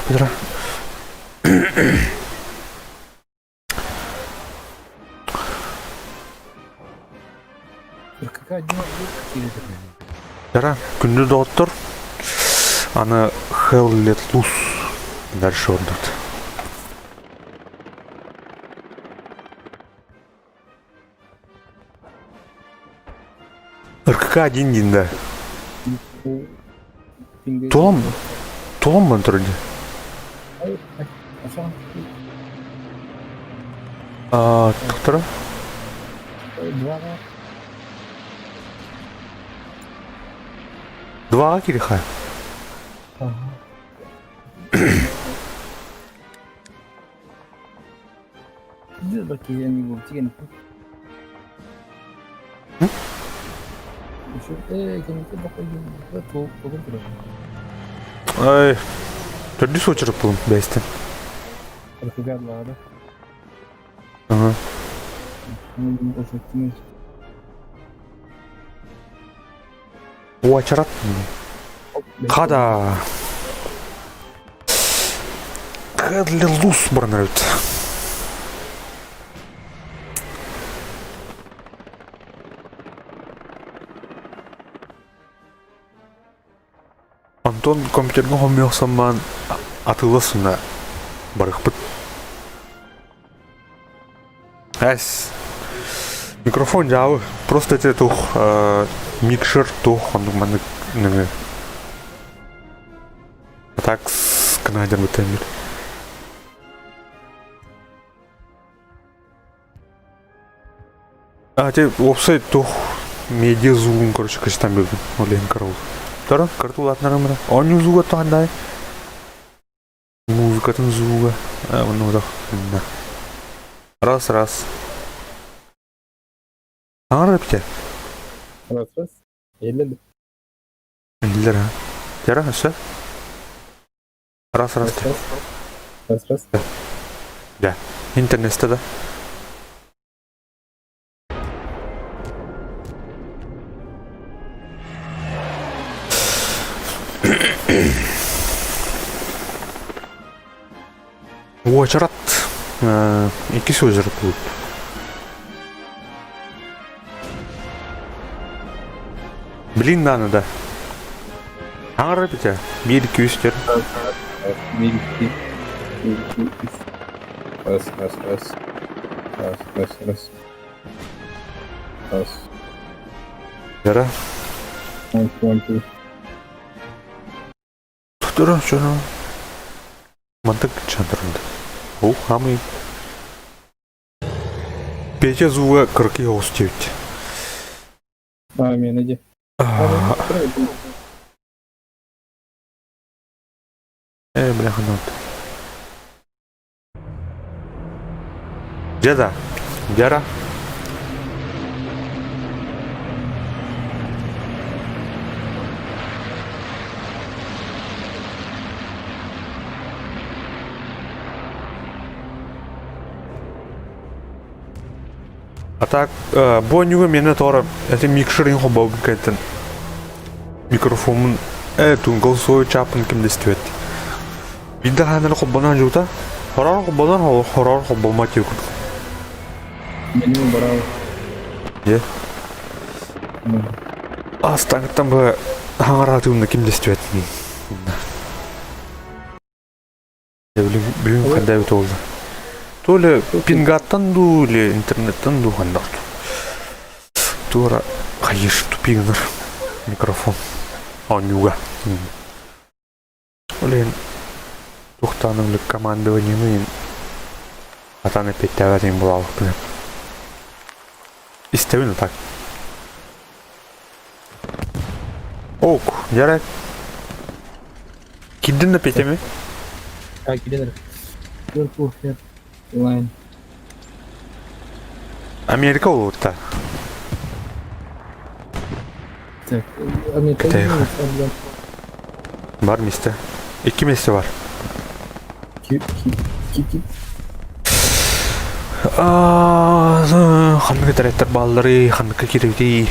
Петра. Дара, күндү доҕоттор, аны Hell Let Loose дальше ордут. РКК один дин да. Туом, туом бан турди. А, доктора? Два кириха. Ай, төрдүс очередь булум бэстен. Ага. Уочарат. Хада. Кэдли лус барнарют. Антон компьютерга хомуйахсаммаан атыылас уна барыхпыт. Эс. Микрофон дьаабы. Просто эти тух микшер тух оннук маннык нөҥүө. Так гына бутэмир. А те уопсай тух медиа звугун короче качтан билдим. Ол иһин караул. Тара картулаатнарым Оонньуу звуга туһандай. Музыкатын звуга. Онно Раз, раз. Аҥар эпитэ. Раз, раз. Эллер. Эллер, а. Тера, өссө. Раз, раз. Раз, раз. Да. Интернетте да. Уочарат иккис уочарат буолбут. Блин дааны да. Аҥар эбитэ. Биир, икки, үс, түөрт. Биир, икки, биир, икки, үс. Раз, раз, раз. Раз, раз, раз. Раз. Жара. One, one, two. Тура, чоно. Мантык чандырынды. О, хамый. Петя звуга кырки оғыз теуті. А, мен иди. Э, бляха, ну. Деда, Дера. А так, бу оонньууга миэнэ тоҕо это микшерин холбообун кэнниттэн микрофоммун туун голосовой чааппын ким да истибэт. Биирдэ хаһан эрэ холбонон дьуута, хороор холбонор, хороор холбоммот диэки курдук. Меню барал. Дьэ. Астаҥыттан бу хаҥараатыымна ким да истибэт. Бүгүн ханна эбит буолла? То ли пингаттан дуу или интернеттан дуу ханна Туора хайыш тупигныр микрофон оонньууга. Ол иһин туохтаан командованиены атаан эппиэттээбэт буолаабыппын. Истэбин так. Ок, дьэ Кирдин да Петями? А, кирдин. Line. Америка улуутта. Так, Америка. Бар месте. Икки месте бар. Ки, ки, ки, ки. Ханнык этэреттер бааллары, ханныкка киирбитий.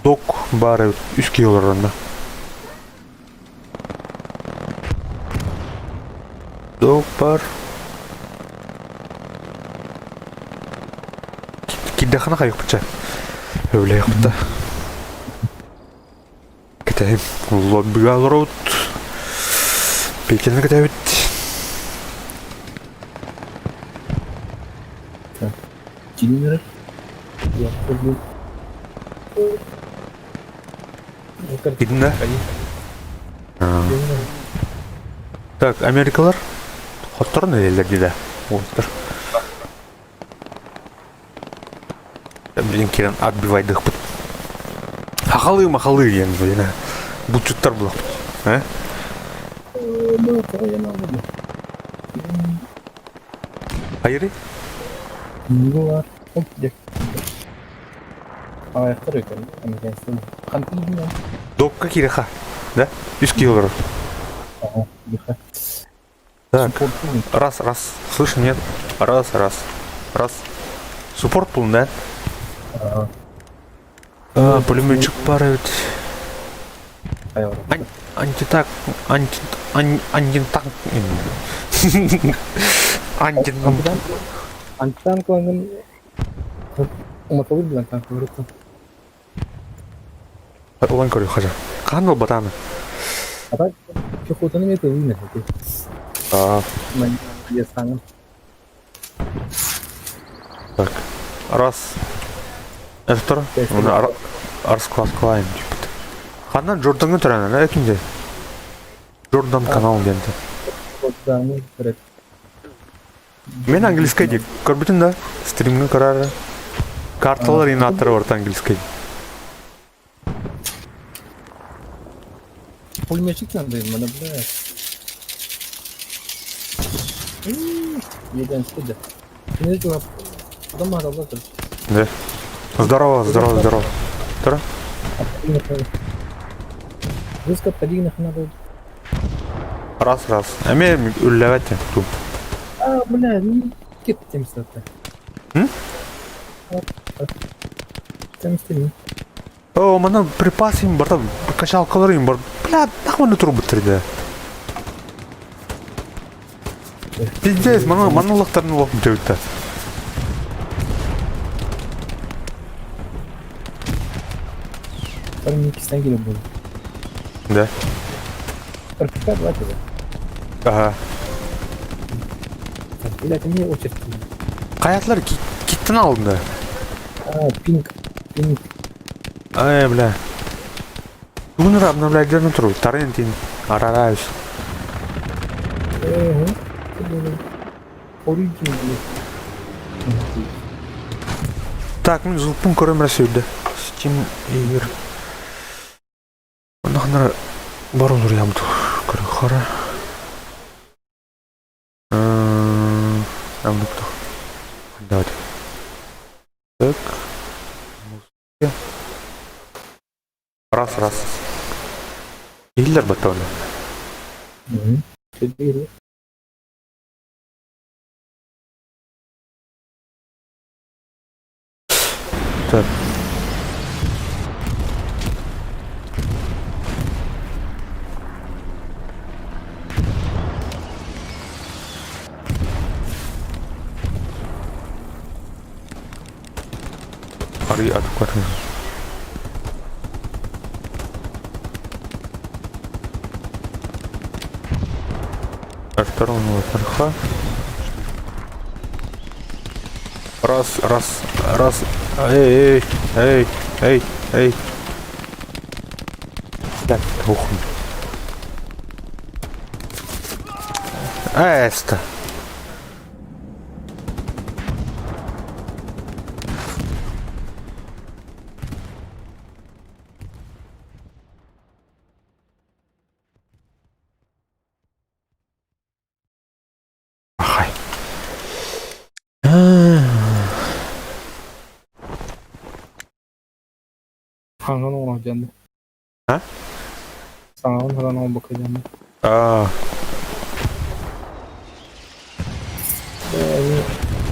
Док баар эбит, үс киһи олорор онно. Дог бар. Киирдэххинэ хайыахпытча. Өвлэйэхпит да. Кэтэһим. Лоббига олоробут. Петяны кэтэбит. Кииннэр. Кидинэ? Так, Америкалар хотторон элэлэр дии да. Уолаттар. Блин, кирен отбивайдыхпыт. Хахалы махалы диэн блин. Булчуттар булахпыт. Э? Хайыры? Бар. Аяқтар екен, американецтен. Қантын білмеймін. Допка киреха. Да? Үс килограмм. Ага, лиха. Так. Раз, раз. Слышно, нет? Раз, раз. Раз. Суппорт был, да? Ага. А, пулеметчик пара ведь. Ан антитак, анти, ан, антитанк. Антитанк. Антитанк уматылыр билэн танк вырытты. Улан көрү хажа. Хаан ылбатааны? А так пехотаны мен тылын эти. А. Я Так. Раз. Это второй? Раскладкалайм типа. Ханна Джорданга туран, экинде. Джордан канал диэнте. Мен английский дип көрбүтүм да. Стримҥэ көрөр. Карталар инаттары барыта английский. Пулеметчик надо им, надо, блядь. Еден стыда. Не знаю, дома работать. Да. Здорово, здорово, здорово. Здорово. Надо. Раз, раз. Эмиэ үллэбэт ту. А, бля, ну, кет темсата. М? Темстени. О, манна припас им барта, качалкалар им бар. Бля, нахуй турбуттар да. Пиздец, манна манна лохтарын лох бүтөбүттэ. Там икистен келе был. Да. РПК два тебе. Ага. Так, блядь, мне очередь. Хайатлар киттен алдында. А, пинг. Пинг. Ай, бля. Бүгүн обновляйдерин туру. Тарентин. Арараюсь. Ага. Origin Так, мин звукпун көрөм Россияда. Steam игр. Оннахнар бар олор ябыт. Көрө хара. Амнукто. Давайте. Так. Раз, раз. Иһиллэр баттабына. Четыре. Так. Арый адекватный. А второго верха. Раз, раз, раз. Эй, эй, эй, эй, эй. Так, тухм. Эста. Ахай. Хаҥан оҥоро дьанна. А? Саҥаҕын хаҥан оҥорбокко дьанна. А. Э,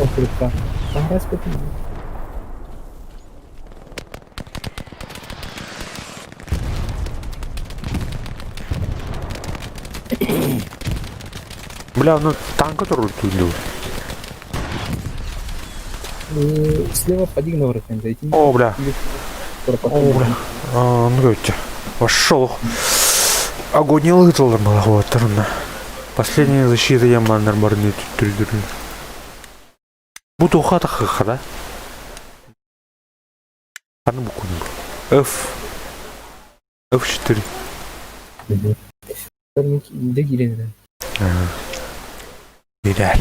окрутта. Саҥара Бля, ну танка турар дуу. Слева подигнал рекомендуете. О, бля. О, бля. А, ну короче. Вошел. Огонь лытылар малахуаттарына. Последняя защита яманнар барны түттүрдүр. Бу туха тахыха да? Ханы букваны F. F4. Де киирэн Билэр.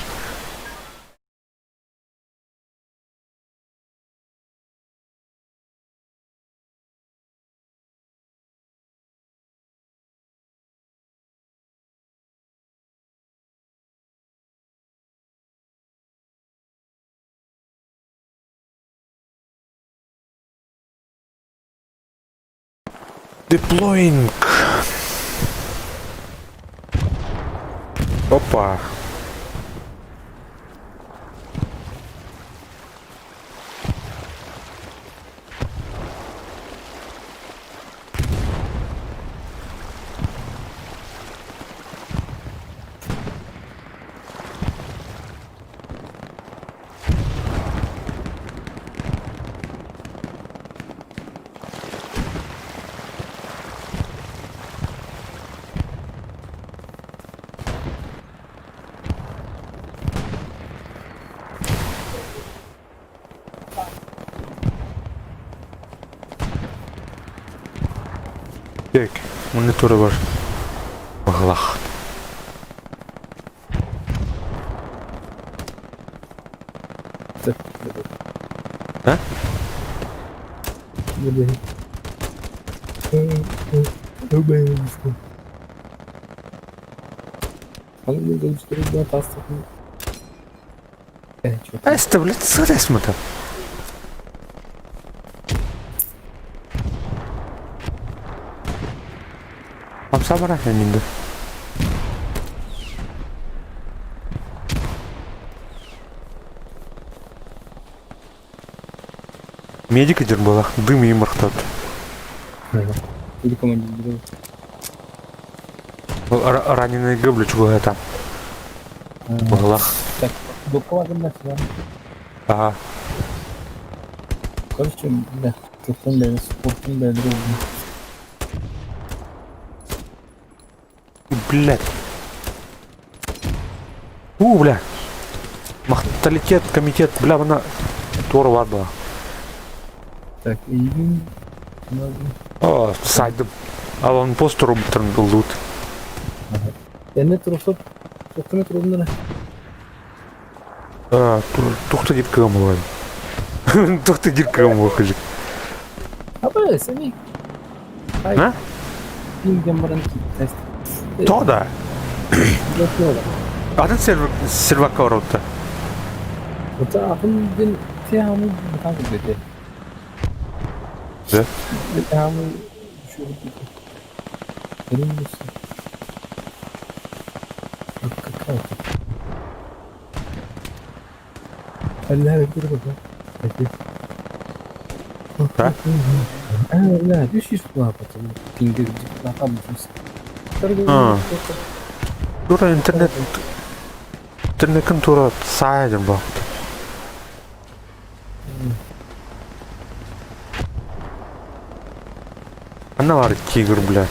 Deploying. Опа. Так, мониторы бар. Баҕалаах. А? Эста, блядь, сыресмата. Хамсаабара эннинде. Медик идер была, дым им рхтат. Или командир. Раненый гөблө чугуһа Быһылах. Так, буквально да. Ага. Короче, да, туттун бэйэ, спортун бэйэ Блядь. У, бля. Махталитет, комитет, бля, мына туора бар была. Так, июнь. О, сайдым. Аванпост турбуттарын ыллыт. Энне турусуп, туктуна турумнара. Тухта дип кыгам болар. Тухта дип кыгам болар. Аба, сами. А? Пингем баран тест. То да. Атын сервер сервакка барбытта. Ота атын ден тиамы бутан күбете. Да? Тиамы düşürüp Benim Да? А. Тура интернет интернеттин тура саайдым ба. Ана бар тигр, бля.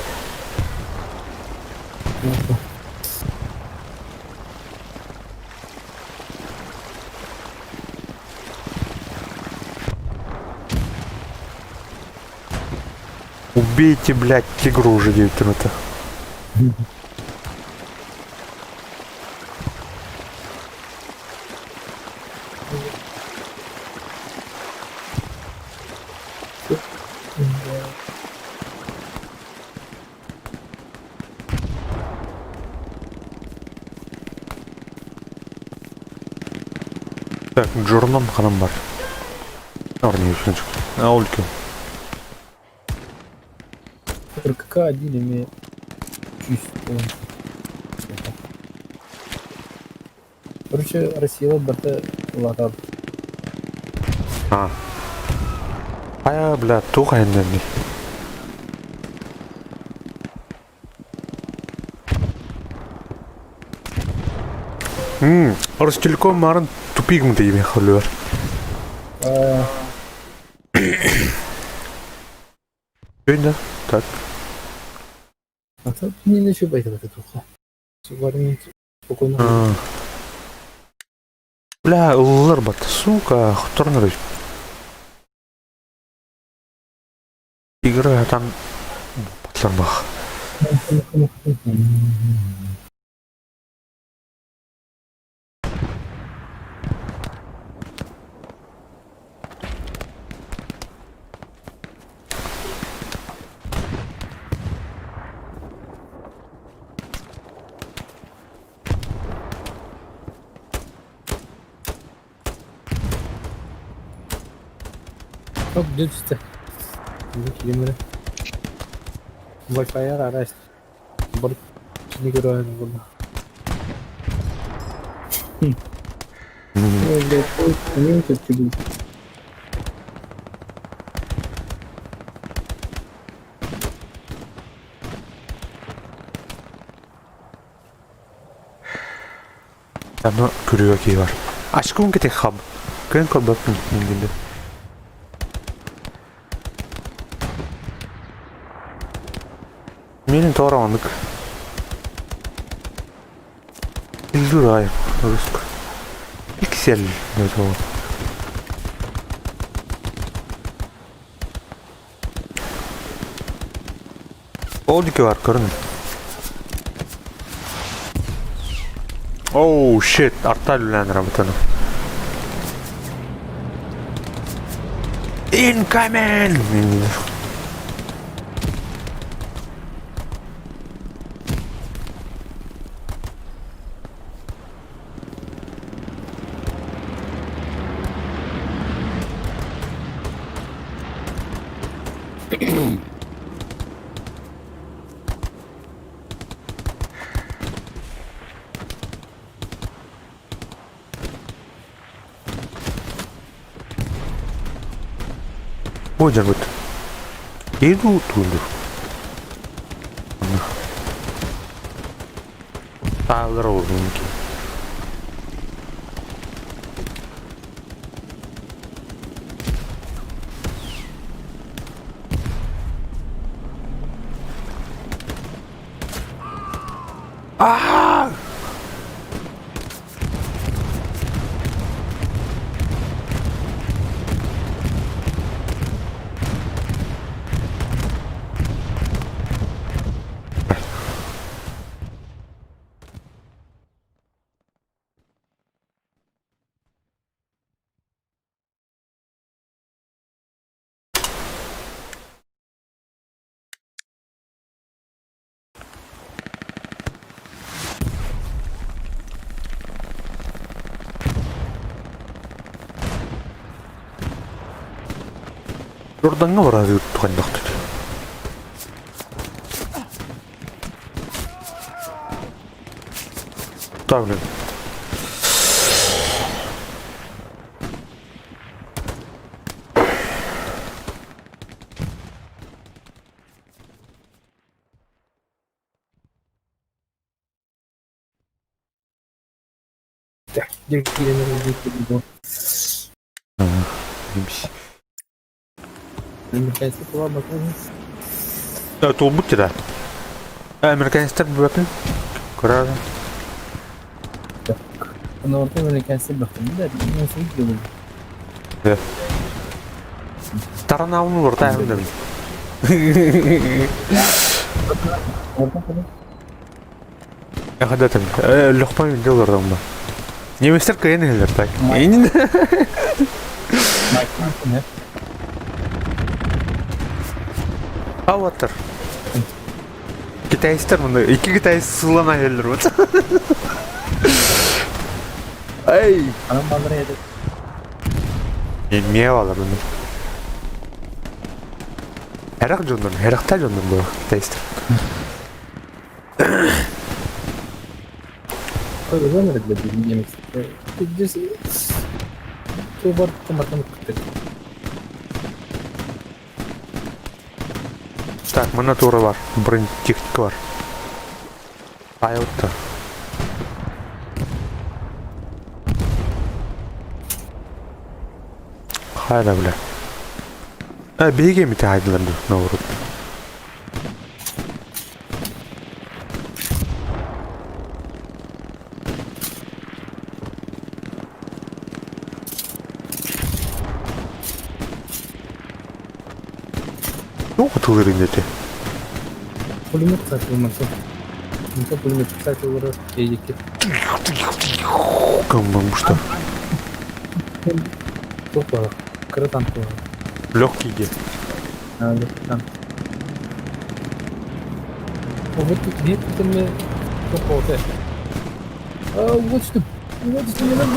Убейте, блядь, тигру уже 9 минут. Так, Джорнан ханам бар. Арни үшінші. А, үлкен. РКК один имеет Короче, Россия барта латап. А. А, бля, тух айннани. Ростелеком марын тупик мытыйбен холлуар. Да, так. Не еще байта туха. Спокойно. Бля, ыллар бат, сука, хотторнор. Игра там патлармах. Çok düz işte. Киримere. Wi-Fi арас. Бар не көрөйүн була. Блядь, не Аны көрүгө кии бар. Ачкын кете хаб. Көн көрбөппүн мингинде. Менин тоорамандык. Илдур ай, руск. Пиксель это. Ол дике бар, көрүн. Оу, shit, арта үлэлээн работаны. Incoming! Бу дьарбыт. Иду туунду. Таалар олорун. Аа! Жорданга барады тугандактыр. Так, блин. Туолбут да. Американецтер бөпүн. Көрөр. Таранаун урта хэмдэ. Эхадатым. Лөхпан видеолар ба. Немецтер кыйын элер так. Инин. Аватар. Китайстар мында iki китайс сылана келдер вот. Ай. Эмне алар муну? Хэрак жоннор, хэракта жоннор бу китайстар. Так, мына тура бар, бронетехника бар. Айылта. Хайда бля. Э, биһиги эмити хайдылар дуу, наоборот. Туох ытылырын ити? Пулемет сатылмаса. Мынта пулемет сатылыры эйдикки. Кыммым что? Туох баар? Кыра танк баар. Легкий де. А, легкий танк. Вот тут нет, там туох А, вот что. Вот что, не надо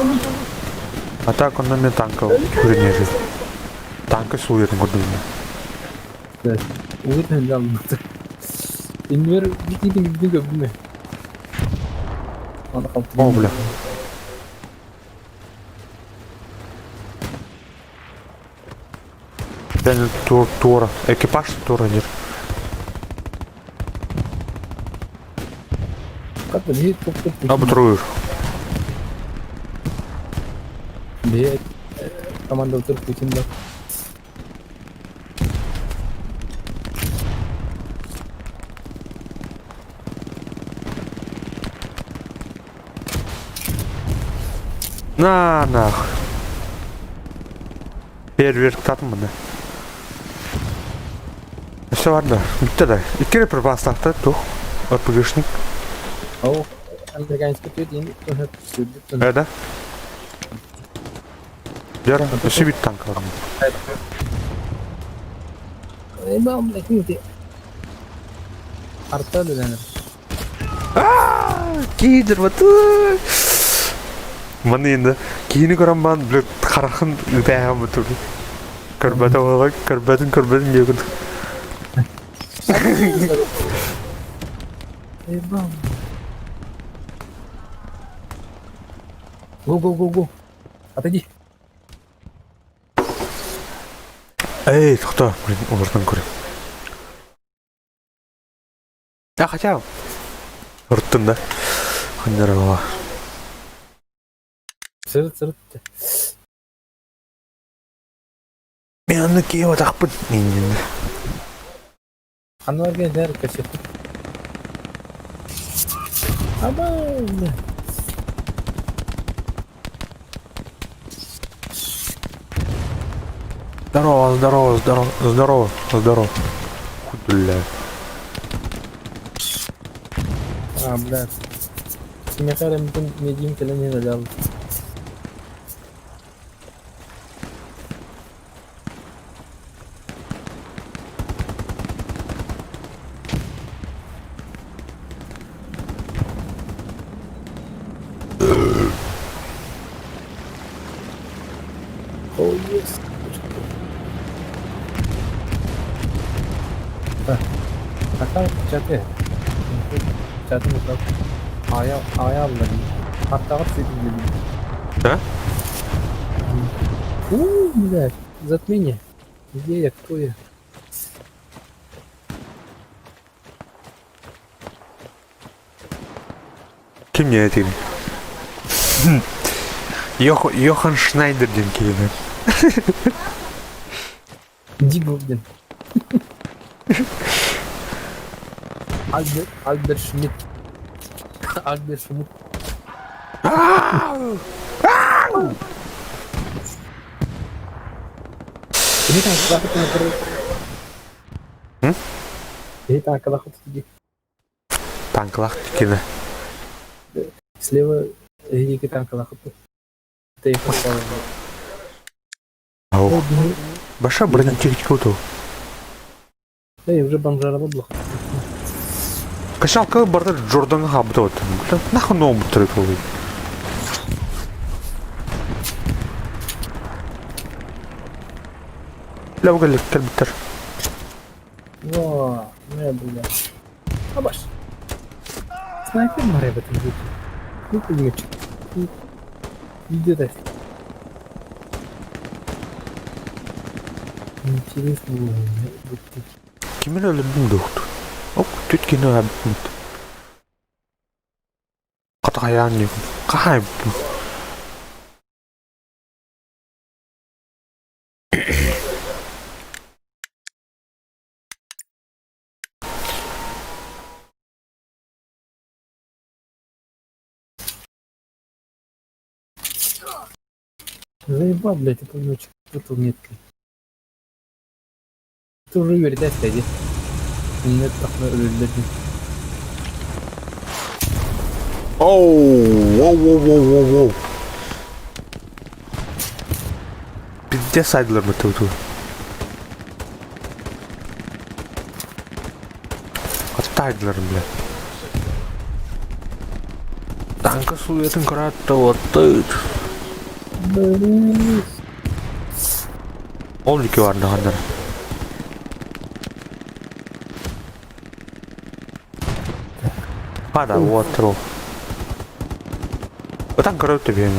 А так он на меня танка күренежи. Танка суетын көрдүм. Уытын жалмады. Инвер битин битин көбүмө. Аны калып. О, бля. Дәл тур тура. Экипаж тура нет. Как бы топ топ. А бутруешь. Бе команда утыр Путин да. На нах. Первер татманы. Все ладно, бүтті да. Иккере припастақты тух. РПГшник. Ол американский түт енді түт. Э, да? Дера, өсі бит танк бар. Эба, блядь, не Арта деденер. Кидер, вот. Маны енді кейіні көрем бан, блядь, қарақын үтәғым бұтыр. Көрбәті ола, көрбәтін көрбәтін дегін. Эба. Го, го, го, го. Отойди. Эй, тоқта, блин, олардан көрем. А, хотя... Ұрттым да. Қандара бала. Сырт, сырт. Мен аны кейіп атақпын. Мен Анвар дәр кәсеп. Аба. Здорово, здорово, здорово, здорово, здорово. Хуй, бля. А, блядь. Симехарем медим келен не дал. Oh, yes. Hatta çatı. Çatı mutlak. Aya aya aldım. Hatta dedim. Да? У, блядь, затмение. Где я, кто я? Ким не этим? Йохан Шнайдер ден кейді. Диго, блин. Альберт, Альберт Шмидт. Альберт Шмидт. Ini танк Ini танк иди. Танклах тикені. Слева екі танк Ты их попал. Ау. Баша бронетехника оту. Эй, уже бомжара бодлох. Качалка барды Джорданға хабыты от. Нахуй новым бұттырып ол. Ләу кәлік кәл біттір. Во, не, бля. Абаш. Снайпер моря в этом звуке. Ну, пулеметчик. Иди дай. Интересно было. Кимин өлірдің доқты. Оп, түткені әбіт. Қатағаян не. Қай. Заебал, блядь, это ночь путал меткой. Ты уже үөрэтэ эстэди. Иннэ тахна өлөллөрдүн. Оу, воу, воу, воу, воу, воу. Пиздец сайдылар бытыбыту. Оттайдылар, бля. Танка суетын кыратта оттыт. Ол iki бардаҕаннар. Пада уоттар ол. Ытан көрө төбүөн.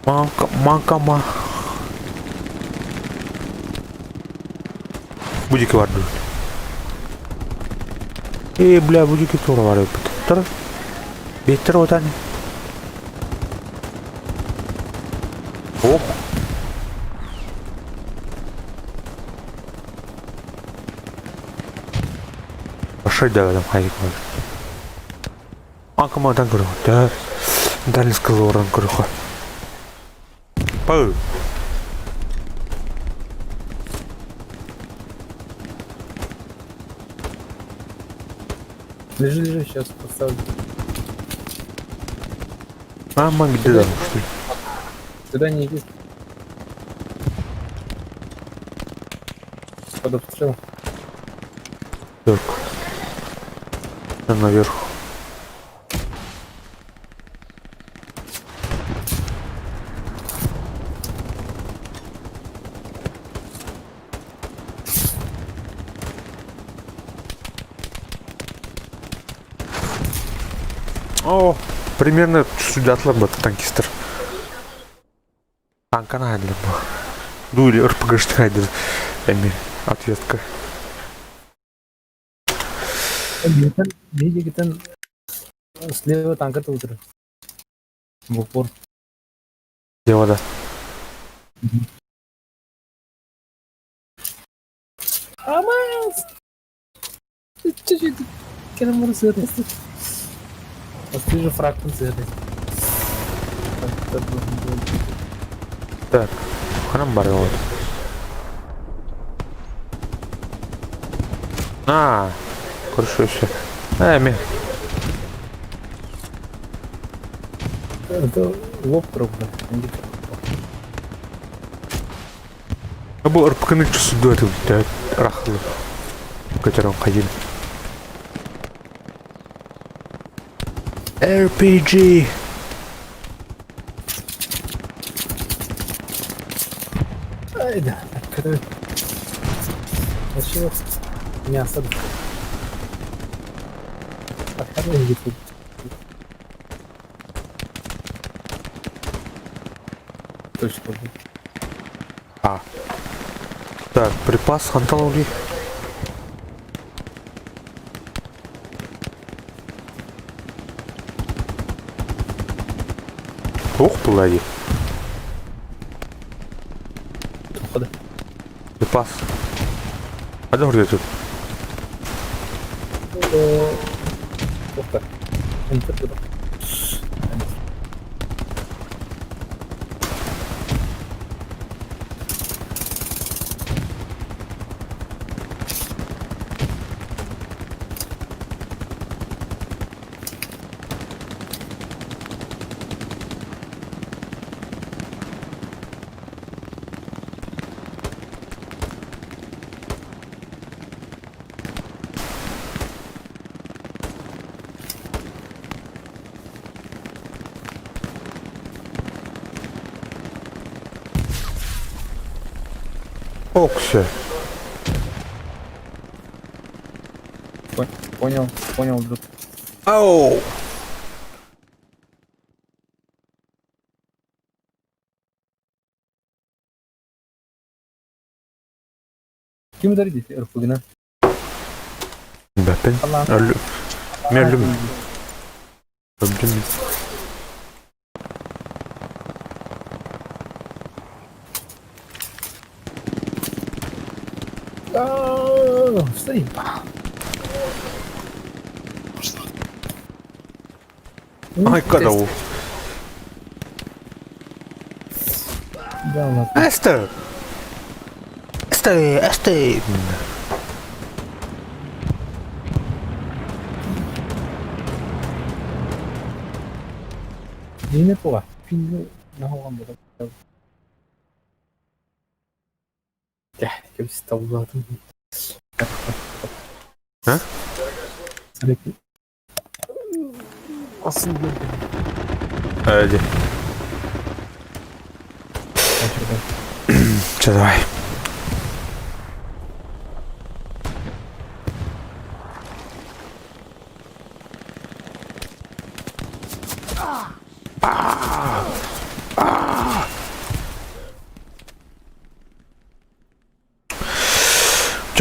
Манка манка ма. Бу диэки бардыбыт. Ээ, бля, бу диэки туора барбыт. Тор. Биэттэр отан. Ох. Пошли давай там хайик. Анкамадан көрө. Дальнского оран көрө. Пау. Лежи, лежи, сейчас поставлю. Мама где там, что ли? Сюда не иди. Под обстрел. Так. Там наверх. О, примерно сюда бат танкистер. Танка надо Ну или РПГ Шнайдер. Эми, ответка. Слева танка утро. В упор. Слева, да. Амаз! Чуть-чуть. Керамар сыты. Вот же фраг сыты. Так, ханам бар вот. А, хорошо все. Эми. Это лоб трогай. Бу РПГ-ны чусуду это рахлы. Которым ходили. RPG. Ай, да. Когда... Начало мясо. Точно. А. Так, припас ханталаули. Ох, пылади. Хода. Припас. А где тут? Ох, Окся. Понял, понял, друг. Ау! Ким дарить РПГ-на? Бәпен. Өлі. Мен өлім. Өлдім. Заебал. Ай, когда ол. Эстер! Эстер! Эстер! Дьиҥэ туга, күндү наһылҕан буолар. Дьэ, кэбис табыллаатым. А? Эди. Чэ, давай.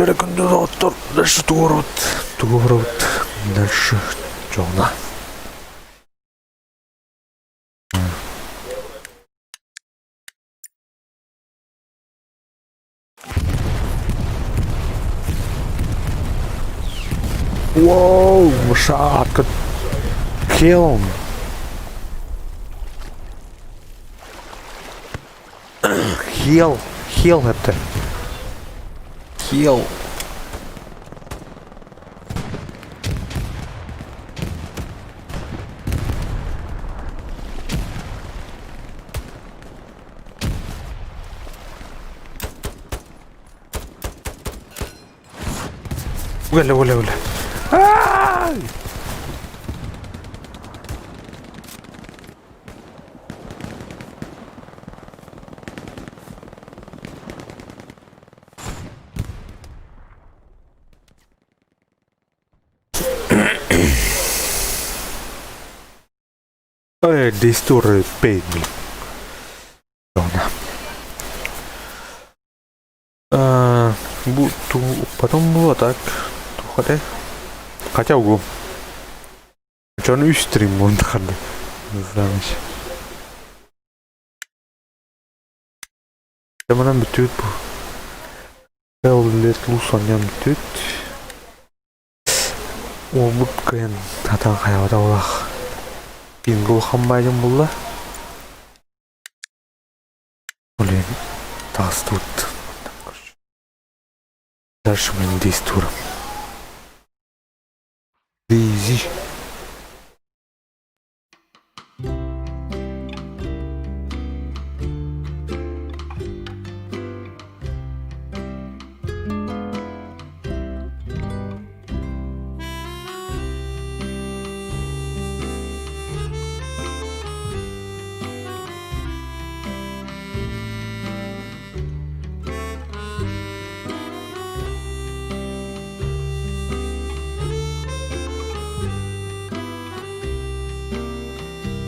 Чөрө күндү доҕоттор, дальше тугурут, тугурут, дальше дьоно. Воу, шатка. Kill him. Хел, хел это. Хел. Уля, уля, уля. Ай! Эй, дистур пей, блин. Бу потом было так. Хотя хотя угу. Дьон үс стрим буолан Знаешь. Манан бүтүүт бу. Hell let loose онньон бүтүүт. Уолбут кыайан хатан хайаабата буолах. Пингл хамбайдым булла. Блин, таҕыстыбыт. Дальше мы здесь туром. Изи.